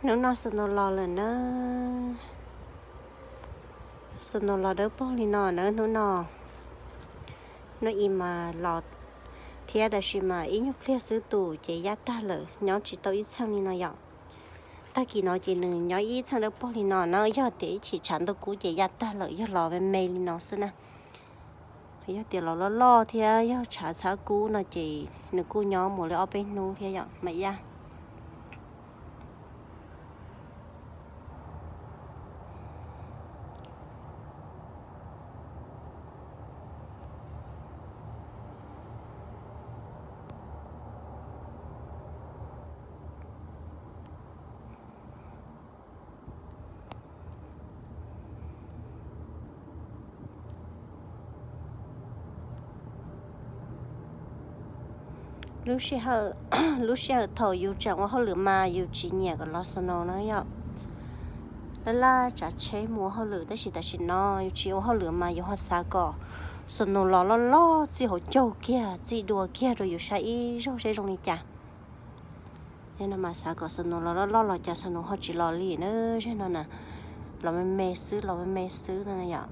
Hnub no snow los lawm na. Snow los dawb paug li no na hnub no. Hnub i mas los thiab tab sis mas ib nyuag pliag xwb tus ces yaj tag lawm, nyob tsis tau ib txheej li no yom. Tag kis no ces nws nyob ib txheej dawb paug li no na, yog tias ib chim tshav ntuj kub ces yaj tag lawm, yog los me me li no xwb na. Yog tias los loj loj thiab yog tshav txhab kub no ces nws kuj nyob mus li ob peb hnub thiab yom mas yaj. Lub sij hawm, lub sij hawm thaum yus tseem ua hauj lwm mas yus tsis nyiam kom los snow na yom. Laj laj tsav tsheb mus ua hauj lwm tab sis tam sim no yus tsis ua hauj lwm mas yus ho xav kom snow los loj loj txij hauv caug kiag txij dua kiag rau yus saib ib zaug seb zoo li cas. Yog no mas xav kom snow los loj loj los cas snow ho tsis los li na, zej no na, los me me xwb los me me xwb no yom.